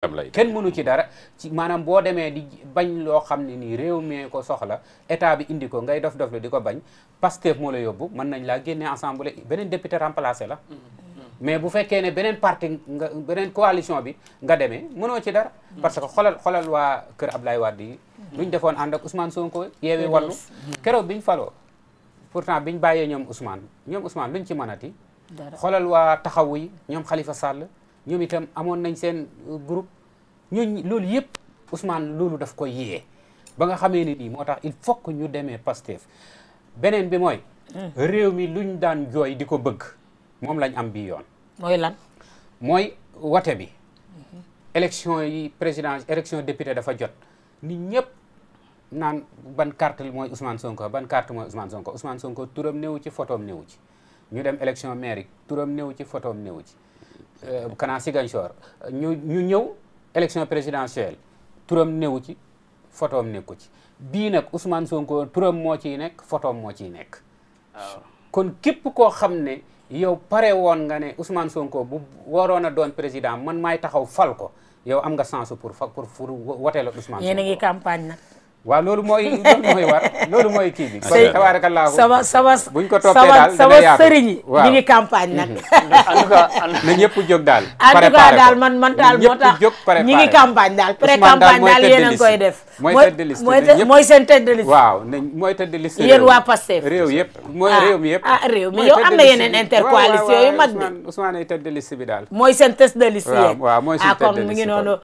kenn mënu ci dara ci maanaam boo demee di bañ loo xam ne nii réew mi ko soxla état bi indi ko ngay dof di ko bañ Pastef moo la yóbbu mën nañ laa génne ensemble beneen député remplacé la mais bu fekkee ne beneen parti nga beneen coalition bi nga demee mënoo ci dara parce que xolal waa kër Ablaye Wade yi luñ defoon ànd ak Ousmane Sonko yeewee wàllu keroog biñ faloo pourtant biñ bàyyee ñoom Ousmane luñ ci mënati xolal waa taxawu yi ñoom Khalifa Sall ñoom itam amoon nañ seen groupe ñooñu loolu yëpp Ousmane loolu daf ko yee ba nga xamee ni nii moo tax il faut que ñu demee Pastef beneen bi mooy réew mi luñ daan jooy di ko bëgg moom lañ am bii yoon mooy lan mooy wate bi élection yi président élection député dafa jot nit ñëpp naan ban carte mooy Ousmane Sonko ban carte mooy Ousmane Sonko turam néewu ci photom néewu ci ñu dem élection mairie turam néewu ci photom néewu ci kanaa Ziguinchor ñu ñëw élection présidentielle turam néewu ci photom nekku ci bii nag Ousmane Sonko turam moo ciy nekk photom moo ciy nekk kon képp koo xam ne yow pare woon nga ne Ousmane Sonko bu waroon a doon président man maay taxaw fal ko yow am nga chance pour woteel Ousmane Sonko yéen a ngi campagne nag waaw loolu mooy war loolu mooy kii bi kon tabaarakallaahu buñ ko toppee daal sama sëriñ yi ñu ngi campagne nag en tout cas na ñëpp jóg daal en tout cas daal man daal moo tax ñi ngi campagne daal pré campagne daal yéen a ngi koy def mooy tête de liste mooy seen tête de liste waaw mooy tête de liste yéen waa Pastef réew yëpp mooy réew mi yëpp réew mi yow am na yeneen intercoalition yu mag bi Ousmane ay tête de liste bi daal mooy seen tête de liste yéen waaw mooy seen tête de liste kon mu ngi noonu